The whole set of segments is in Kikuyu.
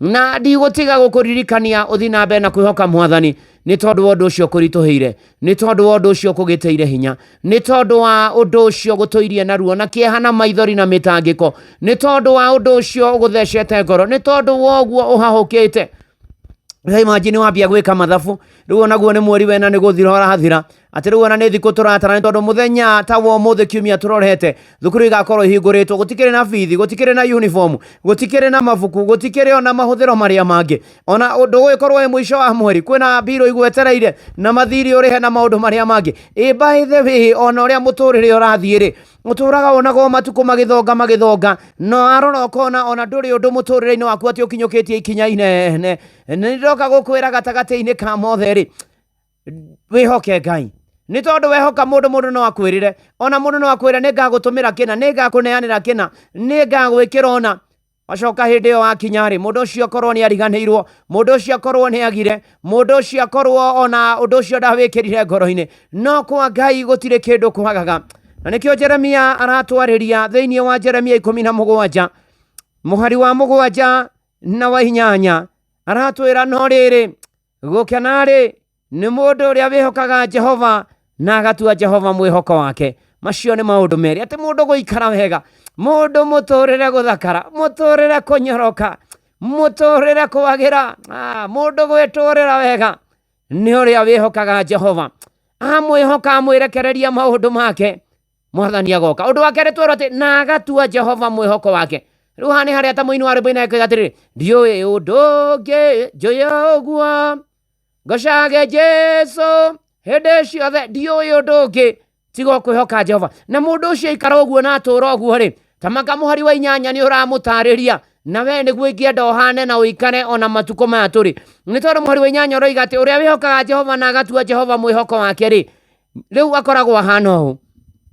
Na ndigũtiga gũkũririkania ũthiĩ na mbere na kwĩhoka Mwathani, nĩ tondũ wa ũndũ ũcio ũkũritũhĩire, nĩ tondũ wa ũndũ ũcio ũkũgĩtĩire hinya, nĩ tondũ wa ũndũ ũcio ũgũtũirie na ruo na kĩeha na maithori na mĩtangĩko, nĩ tondũ wa ũndũ ũcio ũgũthecete ngoro, nĩ tondũ wa ũguo ũhahũkĩte. Rĩu imagine wambia gwĩka mathabu, rĩu onaguo nĩ mweri wena nĩ gũthira ũrathira, atĩ rĩu ona nĩ thikũ tũratara nĩ tondũ mũthenya ta wa ũmũthĩ kiumia tũrorete thukuru igakorwo ihingũrĩtwo, gũtikĩrĩ na bithi, gũtikĩrĩ na uniform, gũtikĩrĩ na mabuku, gũtikĩrĩ ona mahũthĩro marĩa mangĩ, ona ndũgũgĩkorwo wĩ mũico wa mweri kwĩna mbirũ igwetereire na mathirĩ ũrĩhe na maũndũ marĩa mangĩ. Ĩ by the way, ona ũrĩa mũtũrĩre ũrathiĩ rĩ, ũtũraga wonaga o matukũ magĩthonga magĩthonga, no warora ũkona ona ndũrĩ ũndũ mũtũrĩre-inĩ waku atĩ ũkinyũkĩtie ikinya inene. Nĩ ndoka gũkwĩra gatagatĩ-inĩ ka mothe rĩ, wĩhoke Ngai, nĩ tondũ wehoka mũndũ, mũndũ no akwĩrĩre, ona mũndũ no akwĩre nĩ ngagũtũmĩra kĩna, nĩ ngakũneanĩra kĩna, nĩ ngagwĩkĩra ũna. Wacoka hĩndĩ ĩyo wakinya rĩ, mũndũ ũcio akorwo nĩ ariganĩirwo, mũndũ ũcio akorwo nĩ agire, mũndũ ũcio akorwo ona ũndũ ũcio ndawĩkĩrire ngoro-inĩ. No kwa Ngai gũtirĩ kĩndũ kwagaga. Na nĩkĩo Jeremia aratwarĩria thĩinĩ wa Jeremia 17 mũhari wa 7 na wa 8, aratwĩra no rĩrĩ, gũkena-rĩ, nĩ mũndũ ũrĩa wĩhokaga Jehova na agatua Jehova mwĩhoko wake. Macio nĩ maũndũ merĩ, atĩ mũndũ gũikara wega, mũndũ mũtũrĩre gũthakara, mũtũrĩre kũnyoroka, mũtũrĩre kwagĩra, mũndũ gwĩtũrĩra wega nĩ ũrĩa wĩhokaga Jehova. Amwĩhoka, amwĩrekereria maũndũ make, Mwathani agoka. Ũndũ wa kerĩ twerwo atĩ na agatua Jehova mwĩhoko wake. Rĩu haha nĩ harĩa ta mũini wa rwĩmbo inakwĩra atĩrĩrĩ, ndiũĩ ũndũ ũngĩ njũĩ ũguo, ngocage Jesu hĩndĩ ciothe, ndiũĩ ũndũ ũngĩ tiga o kwĩhoka Jehova. Na mũndũ ũcio aikara ũguo na atũra ũguo rĩ, ta maka mũhari wa 8 nĩ ũramũtarĩria, na we nĩguo ingĩenda ũhane na ũikare ona matukũ maya tũrĩ. Nĩ tondũ mũhari wa 8 ũroiga atĩ ũrĩa wĩhokaga Jehova na agatua Jehova mwĩhoko wake rĩ, rĩu akoragwo ahana ũũ,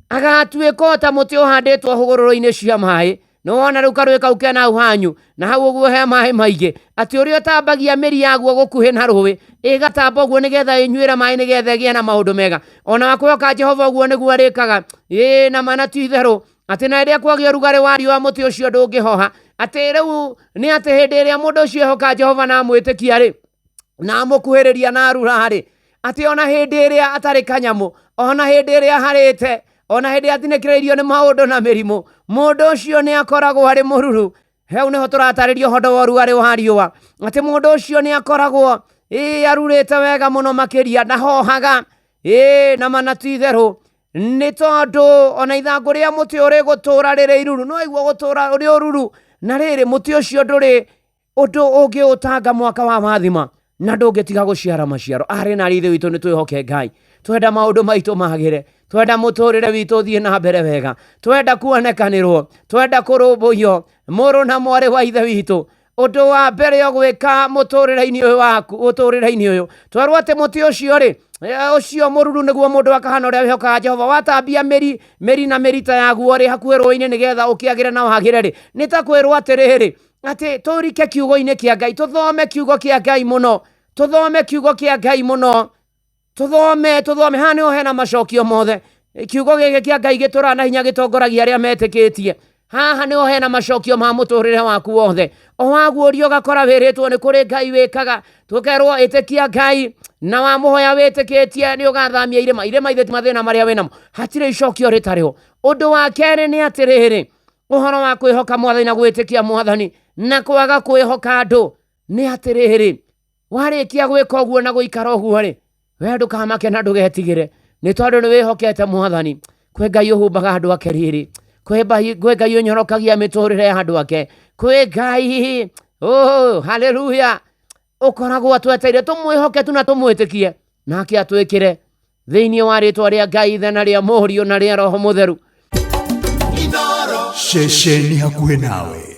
agatuĩka o ta mũtĩ ũhandĩtwo hũgũrũrũ-inĩ cia maĩ. Nĩ wona rĩu karũĩ kau kena hau hanyu, na hau ũguo he maĩ maingĩ, atĩ ũrĩa ũtambagia mĩri yaguo gũkuhĩ na rũĩ, ĩgatamba ũguo nĩgetha ĩnyuĩre maĩ nĩgetha ĩgĩe na maũndũ mega. Ona wakwĩhoka Jehova ũguo nĩguo arĩkaga. Ĩĩ na ma na ti itherũ, atĩ na rĩrĩa kwagĩa ũrugarĩ wa riũa mũtĩ ũcio ndũngĩhoha. Atĩ rĩu nĩ atĩ hĩndĩ ĩrĩa mũndũ ũcio ehoka Jehova na amwĩtĩkia rĩ, na amũkuhĩrĩria na arura rĩ, atĩ ona hĩndĩ ĩrĩa atarĩ kanyamũ, ona hĩndĩ ĩrĩa aharĩte, ona hĩndĩ ĩrĩa athinĩkĩrĩirio nĩ maũndũ na mĩrimũ, mũndũ ũcio nĩ akoragwo arĩ mũruru. Hau nĩho tũratarĩria ũhoro wa ũrugarĩ wa riũa, atĩ mũndũ ũcio nĩ akoragwo ĩĩ arurĩte wega mũno makĩria, ndahohaga, ĩĩ na ma na ti itherũ, nĩ tondũ ona ithangũ rĩa mũtĩ ũrĩ gũtũra rĩrĩ iruru, no aigua gũtũra ũrĩ ũruru, na rĩrĩ mũtĩ ũcio ndũrĩ ũndũ ũngĩũtanga mwaka wa wathima na ndũngĩtiga gũciara maciaro. Arĩ na ithe witũ nĩ twĩhoke Ngai, twenda maũndũ maitũ magĩre, twenda mũtũrĩre witũ ũthiĩ na mbere wega, twenda kuonekanĩrwo, twenda kũrũmbũiyo, mũrũ na mwarĩ wa ithe witũ. Ũndũ wa mbere ũgwĩka mũtũrĩre-inĩ ũyũ waku, mũtũrĩre-inĩ ũyũ, twerwo atĩ mũtĩ ũcio rĩ, ũcio mũruru nĩguo mũndũ akahana ũrĩa wĩhokaga Jehova, watambia mĩri, mĩri na mĩrita yaguo rĩ hakuhĩ rũĩ-inĩ nĩgetha ũkĩagĩre na wagĩre rĩ, nĩ ta kwĩrwo atĩrĩrĩ, atĩ tũrike kiugo-inĩ kĩa Ngai, tũthome kiugo kĩa Ngai mũno, tũthome kiugo kĩa Ngai mũno, tũthome, tũthome. Haha nĩho hena macokio mothe. Kiugo gĩkĩ kĩa Ngai gĩtũraga na hinya, gĩtongoragia arĩa metĩkĩtie. Haha nĩho hena macokio ma mũtũrĩre waku wothe. O waguũria ũgakora wĩrĩtwo nĩ kũrĩ Ngai wĩkaga, tũkerwo ĩtĩkia Ngai na wamũhoya wĩtĩkĩtie nĩ ũgathamia irĩma. Irĩma ithe ti mathĩna marĩa wĩnamo, hatirĩ icokio rĩtarĩ ho. Ũndũ wa kerĩ nĩ atĩrĩrĩ, ũhoro wa kwĩhoka Mwathani na gwĩtĩkia Mwathani na kwaga kwĩhoka andũ nĩ atĩrĩrĩ, warĩkia gwĩka ũguo na gũikara ũguo rĩ, we ndũkamake na ndũgetigĩre, nĩ tondũ nĩ wĩhokete Mwathani. Kwĩ Ngai ũhumbaga andũ ake riri, kwĩ Ngai ũnyorokagia mĩtũrĩre ya andũ ake, kwĩ Ngai, oh, haleluya, ũkoragwo atweteire tũmwĩhoke tu na tũmwĩtĩkie, nake atwĩkĩre thĩinĩ wa rĩtwa rĩa Ngai Ithe na rĩa Mũriũ na rĩa Roho Mũtheru. Ceceni hakuhĩ nawe.